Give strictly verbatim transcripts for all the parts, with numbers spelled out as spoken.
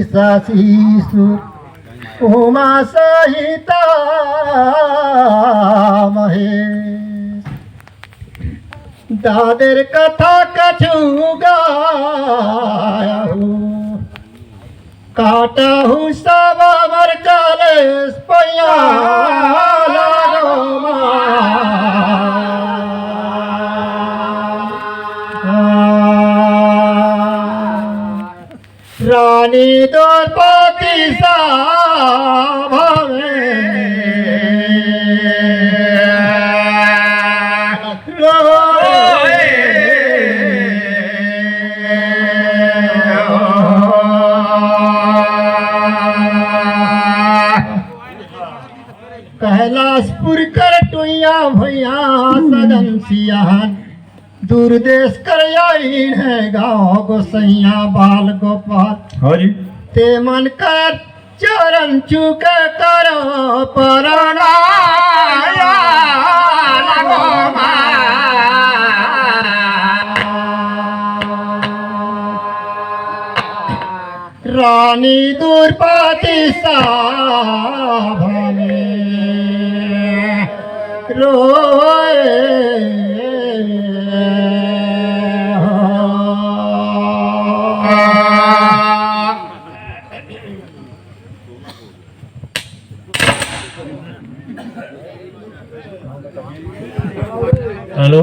सासी सुर उमा सहिता महेश। दादेर कथा कछु गायहू, काटहू सब अमर कलेश पैया लागो मा। रानी द्रौपदी सभा में रोए। कैलाशपुर कर टुइया भैया सदन सियान, दूर देश कर आइन हे गाँव गोसैया बाल गोपाल। हाँ जी। ते मन कर चरण चूक करो परनाया लगो मा। रानी द्रौपदी सभा में रोए हो। हेलो।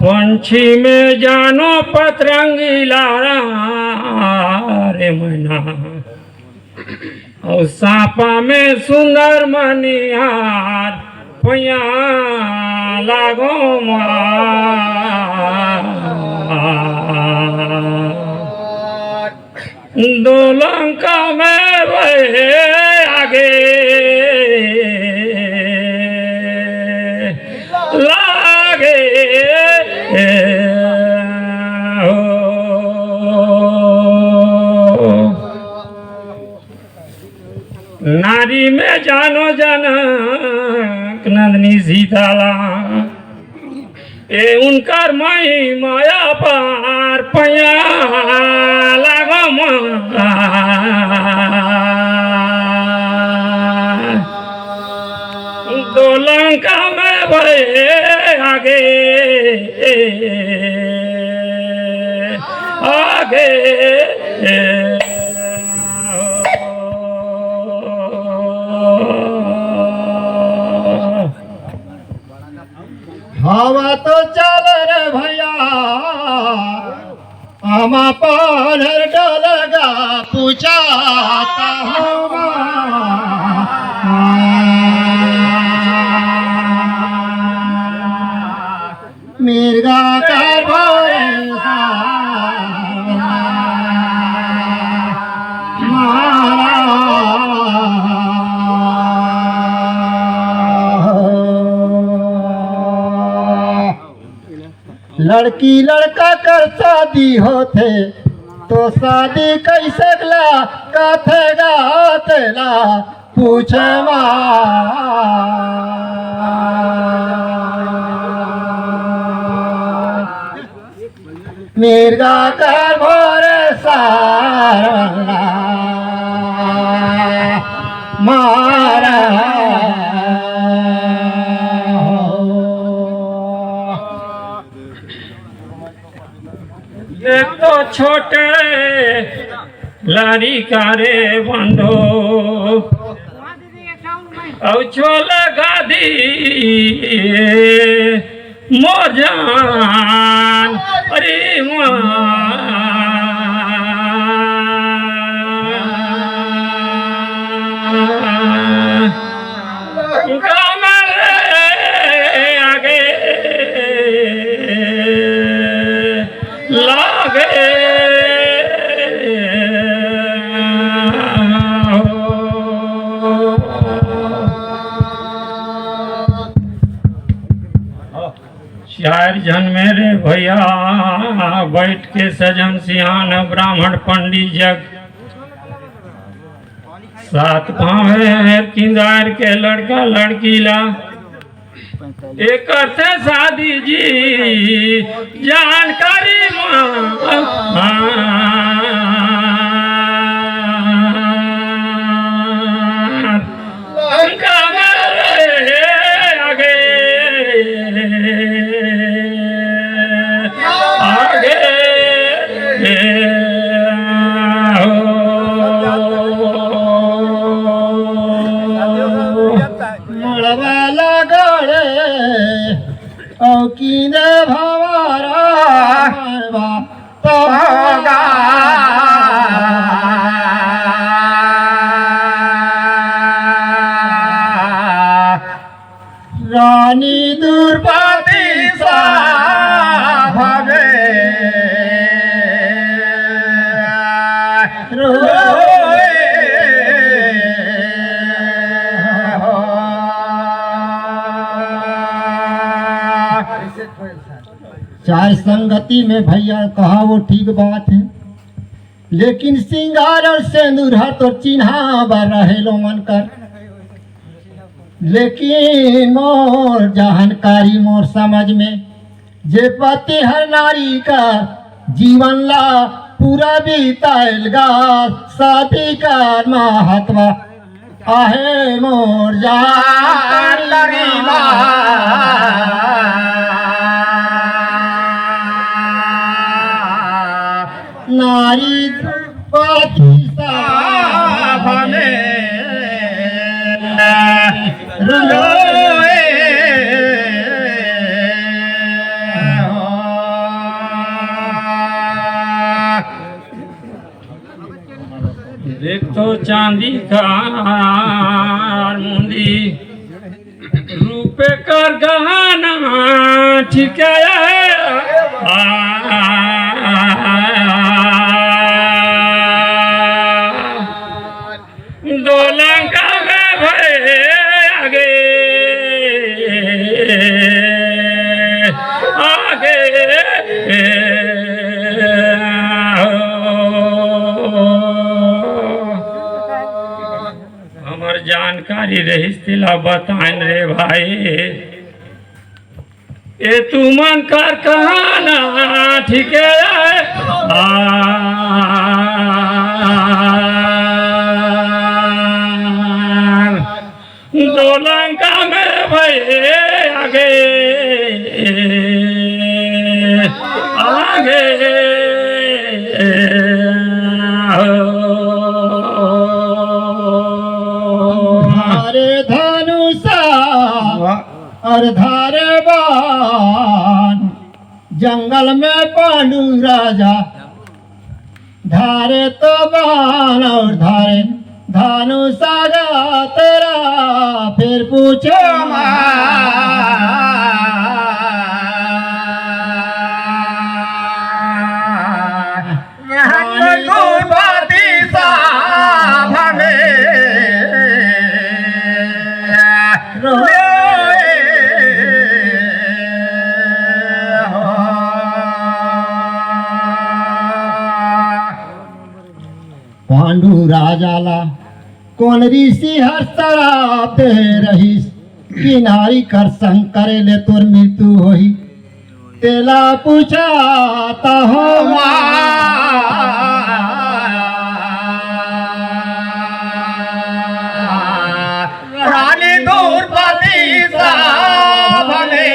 पंछी में जानो पतरंगी लारा रे मैना, अउ सांपा में सुंदर मनिहार पैया लागो मा। दो लंका में बहे आगे लागे हो। नारी में जानो जनक नंदनी सीताला, ए उनकर महिमा अपार पैया लागो मा। दो लंका में बहे आगे, आगे। हवा तो चल रे भैया, हम अपन डोलगा पूछाता हवा। मिर्गा कर भरोसा मारा। लड़की लड़का कर शादी होथे, तो शादी कैसे ला कथे गा तेला पूछे मा। मिर्गा कर भरोसा मारा। देख तो छोटे लारी का रे बंडो, अउ छोला गादी मोर जान, अरे माँ। गाँव में रे आगे लागे। चार झन मेरे भैया बैठ के सजन सियान ब्राह्मण पंडित जग सात पाँव हे किंदार के लड़का लड़की ला एक अर्थ शादी जी जानकारी मा मड़वा लगाड़े अउ कींदे भंवरा तो होगा। रानी दुर्पति साहब रोए हो। चार संगति में भैया कहा वो ठीक बात है, लेकिन सिंगार अउ सेंदूर ह तोर चिन्हा बर रहेल ओमन कर। लेकिन मोर जानकारी, मोर समझ में, जे पति हर नारी का जीवन ला पूरा बिताएल गा, शादी कर महत्व आहे मोर जानकारी मा। नारी दुर्पति साहब रोए हो। देख तो चांदी कर मुंदी, रूपे कर गहना, ठीक है। आ, दो लंका में भय आगे, आगे। हमर जानकारी रहिस तेला बताएन रे भाई। ए तुमन कर कहना ठीक है। आ, दो लंका में भय आगे, आगे हो। अरे धनुषा अउ धारे बाण, जंगल में पांडु राजा धारे तो बाण अउ धारे धनुषा गा तेरा, फिर पूछो मा। दुर्पति साहब में रोए हो। पांडु राजा ला कोन ऋषि हर सराप दे रहिस कि नारी कर संग करे ले तोर मृत्यु होही। तेला पूछा त हो रानी दुर्पति साहब ने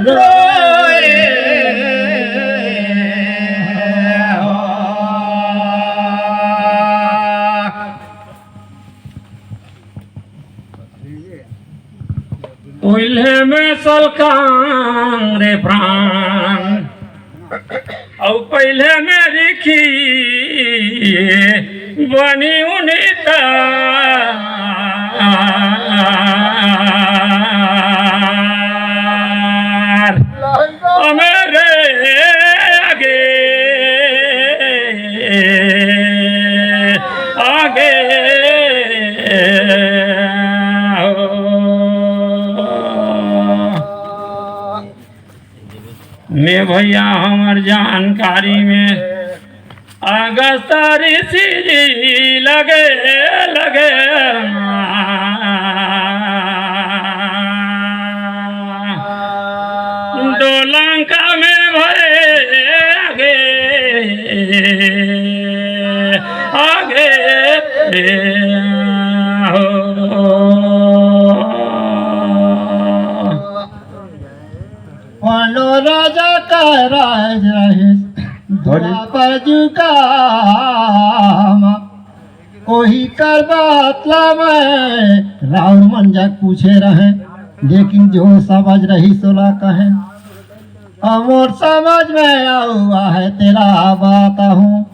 रोए हो। पहिले में सलकांग रे प्राण, अउ पहिले में रिखी बनी उनिता। मेरे आगे, आगे हो। में भैया हमर जानकारी में अगस्त ऋषि जी लगे, लगे दो लंका में भय आगे, आगे हो। पांडव राजा का राज रहे, हाँ जी। द्वापर जुग का म, ओही कर बात ला मैं राउर मन जग पूछे रहे, लेकिन जो समझ रहिस ओला कहे। अउ मोर समझ में आऊ आहे तेला बताहूँ।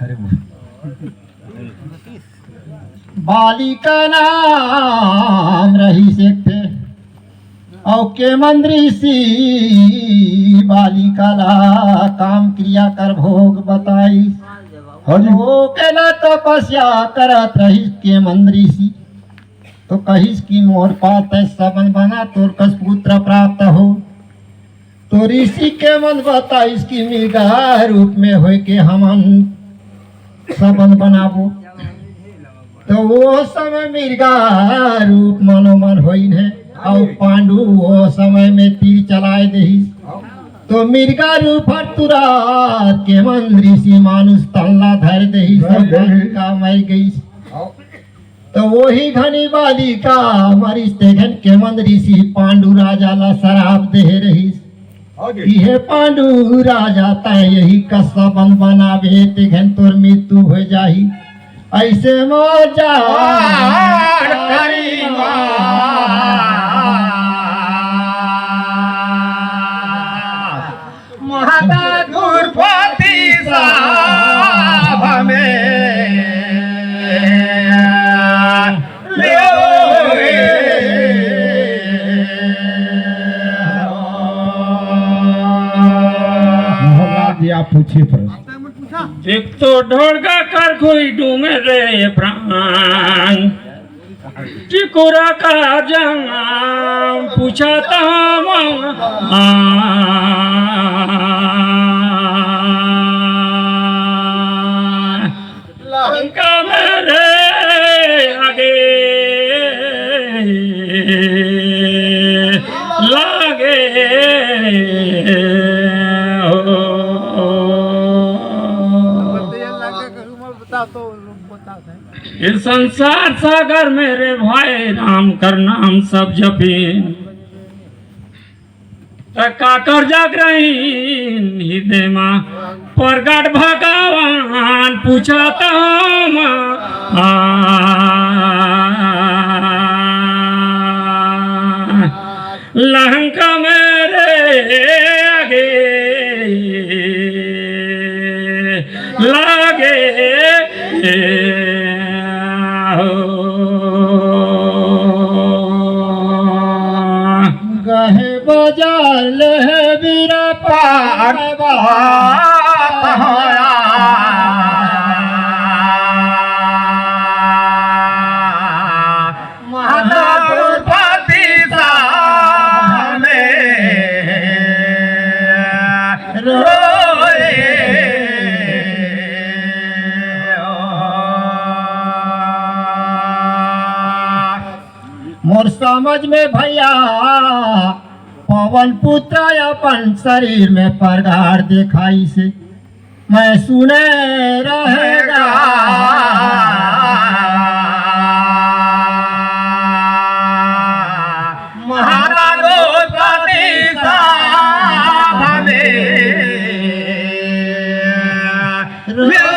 अरे वो। बालिका नाम रहिस एक ठे, अउ केमंद ऋषि बालिका ला काम क्रिया कर भोग बताइस। हाँ जी। ओके ला तपस्या करत रहिस केमंद ऋषि। तो कहिस कि मोर पास तैं सबन बना, तोर कस पुत्र प्राप्त हो। तो ऋषि केमंद बताइस कि मृगा रूप में होय के हमन सबन बनाबो। तो वो समय मृगा रूप मनोमन होइन हे, अउ पांडु वो समय में तीर चलाए देहिस। तो मृगा रूप हर तुरंत केमंद ऋषि मानुष तन ला धर देहिस, धर देहिस। बालिका मर गईस। तो वही घनी बालिका मरिस, तेघन केमंद ऋषि पांडु राजा ला सराप देहे रहिस। हाँ जी। इहे पांडु राजा तैं यही कस्सा बन बनावे, तेघन तोर मृत्यु हो जाही। ऐसे मोर जान करी माँ। महता दुर्पति साभ में ल्यो रे। मोहल्ला जी, आप पूछिए प्रश्न। एक तो ढोलगा कर कोई डूमे रे प्राण। टिकोरा का जंगम पूछत हवं। लंका में रे आगे लागे हो। ये संसार सागर में रे भाई राम कर नाम सब जपे। त काकर जाग रही हृदय मा प्रगट भगवान पूछत हवं। लंका में रे आगे लागे हो। गहे बाजार ले बीरा पान बहात होया। महाद्रौपदी सामने रोए। मोर समझ में भैया पवन पुत्र अपन शरीर में प्रगाढ़ देखाइस। मैं सुने रहेगा। महाराजो पति साहब ने रोए।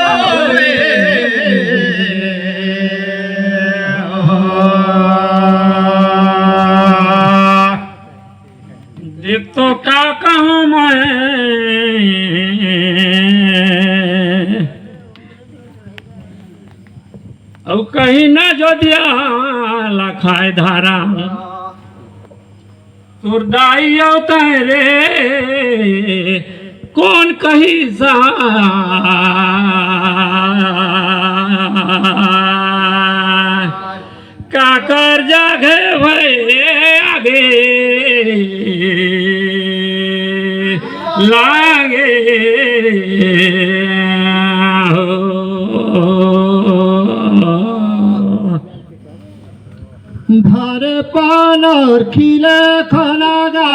देख तो का कहूँ मैं, अउ कहीं ना जो दिया ला खाए धारा, तोर दाई अउ तैं रे, कोन कही सा? काकर जागे भई आगे लागे हो। घर पान और खिले खाना गा।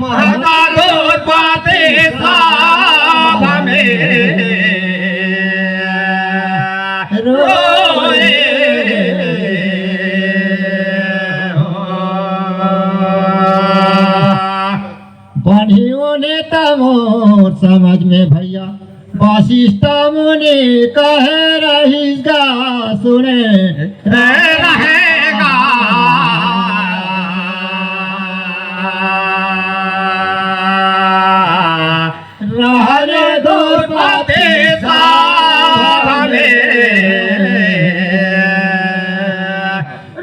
महतारो पाते साभ में समझ में भैया, वशिष्ठ मुनि कहे रहिस गा, सुने रे रहेगा। रहने दो पति साहब में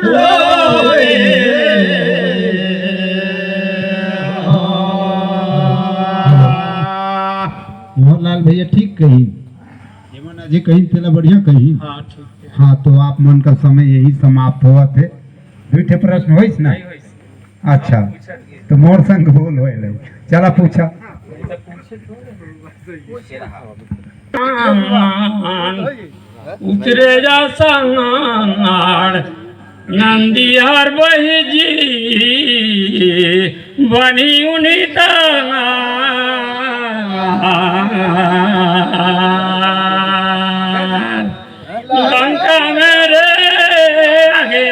रोए। मोहनलाल भैया ठीक कही, यमुना जी कही तेला बढ़िया कही। हाँ, ठीक है। हाँ, तो आप मन का समय यही समाप्त होवत हे। दू ठे प्रश्न होइस ना? नहीं होइस। अच्छा, तो मोर संग बोल होए ले। चला पूछा। उतरे जा संगाड़ नंदियार बही जी, बनी उन्हीं तंगाड़। लंका में रे आगे,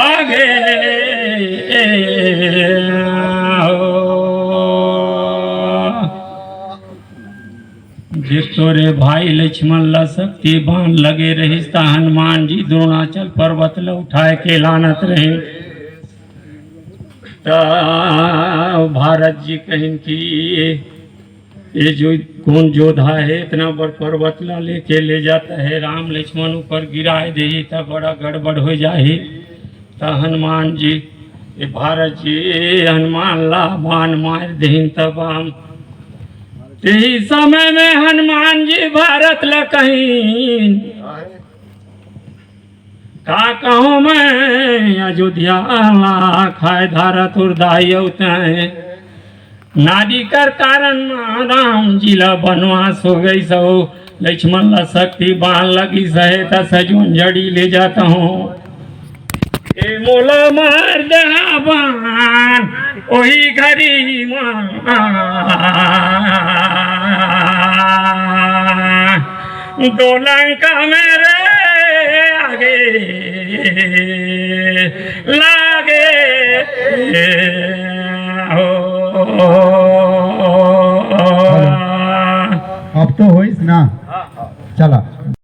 आगे हो। जे तोरे भाई लक्ष्मण ला शक्ति बाण लगे रहिस, त हनुमान जी द्रोणाचल पर्वत ला उठाए के लानत रहिन। त भारत जी कहिन कि ये जो कौन जोधा है, इतना बड़ पर्वत ला लेके ले जाता है, राम लक्ष्मण ऊपर गिराए देही त बड़ा गड़बड़ हो जाही। त हनुमान जी, ये भारत जी, हनुमान ला बाण मार देहिन, तब हम तेही समय में हनुमान जी भारत ला कहिन, का कहूँ मैं अयोध्या ला खाए धारा तोर दाई अउ तैं। नारी कर कारण राम जी ला बनवास हो गइस, लक्ष्मण ला शक्ति बाण लगिस हे, त सजोन जड़ी ले जात हूँ। ए मोला मार देहा बाण, ओही घरी मा दो लंका मेरे आगे लागे हो। अब तो होइस ना? चला।